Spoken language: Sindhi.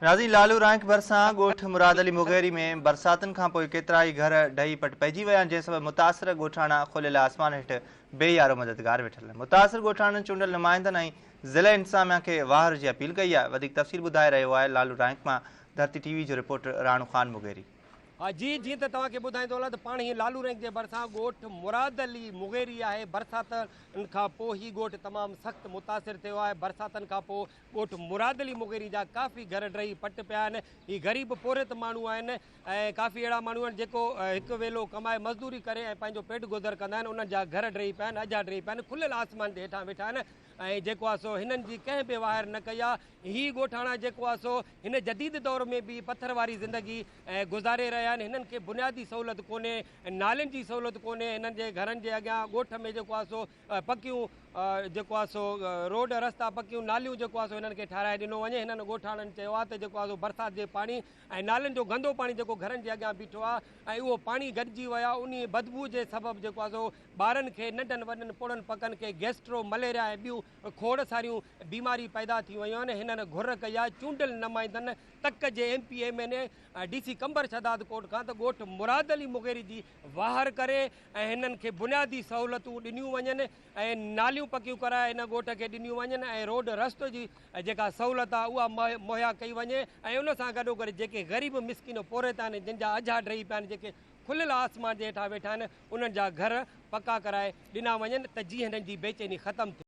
ناظرين لالو رائنڪ ڀرسان ڳوٺ مراد علي مغيري ۾ برساتن کانپوء ڪيترائي گهر ڊهي پٽ پئجي ويا آهن جنهن سبب متاثر ڳوٺاڻا کليل آسمان هيٺ بي يارو مددگار ويٺل آهن متاثر ڳوٺاڻن چونڊيل نمائندن ۽ ضلعي انتظاميا کي واهر جي اپيل ڪئي آهي وڌيڪ تفصيل ٻڌائي رهيو آهي لالو رائنڪ مان ڌرتي ٽي وي جو رپورٽر راڻو خان مغيري. جي جيئن ته توهان کي ٻڌائيندو هلان ته پاڻ هي لالو رينڪ جي ڀرسان ڳوٺ مراد علي مغيري آهي برساتن کان پوء هي ڳوٺ تمام سخت متاثر ٿيو آهي برساتن کان پوء ڳوٺ مراد علي مغيري جا ڪافي گهر ڊهي پٽ پيا آهن هي غريب پورهيت ماڻهو آهن ۽ ڪافي اهڙا ماڻهو آهن جيڪو هڪ ويلو ڪمائي مزدوري ڪري ۽ پنهنجو پيٽ گذر ڪندا آهن انهن جا گهر ڊهي پيا آهن اجها ڊهي پيا آهن کليل آسمان جي هيٺان ويٺا آهن ۽ جيڪو آهي سو هنن جي ڪنهن به واهر نه ڪئي آهي هي ڳوٺاڻا جيڪو آهي سو هن جديد دور ۾ به پٿر واري زندگي گذاري رهيا آهن هنن کي بنيادي سهولت ڪونهي نالين جي سهولت ڪونهي هنن جي گهرن جي اڳيان ڳوٺ ۾ جيڪو آهي سو پڪيون جيڪو آهي سو روڊ رستا پڪيون ناليون جيڪو آهي سو هنن کي ٺاهرائي ڏنو وڃي هنن ڳوٺاڻن چيو آهي ته جيڪو آهي سو برسات جي پاڻي ۽ نالين جو گندو پاڻي جيڪو گهرن جي اڳيان بيٺو آهي ۽ اهو پاڻي گڏجي ويو آهي انهي بدبوء جي سبب جيڪو آهي سو ٻارن کي ننڍن وڏن پوڙهن پڪن کي گيسٽرو مليريا ۽ ٻيون کوڙ ساريون بيماري پيدا ٿي ويون آهن هنن گهر ڪئي آهي چونڊيل نمائندن تڪ جي M P M N A D C Qambar Shahdadkot کان ته ڳوٺ مراد علي مغيري جي واهر ڪري ۽ هنن کي بنيادي سهولتون ڏنيون وڃن ۽ ناليون پڪيون ڪرائي هن ڳوٺ کي ڏنيون وڃن ۽ روڊ رستو جي جيڪا سهولت آهي اها مهيا ڪئي وڃي ۽ ان سان گڏوگڏ جيڪي غريب مسڪين پورهيت آهن جن جا اجها ڊهي پيا آهن جيڪي کليل آسمان جي هيٺان ويٺا آهن انهن جا گهر پڪا ڪرائي ڏنا وڃن ته جيئن هنن جي بيچيني ختم ٿئي.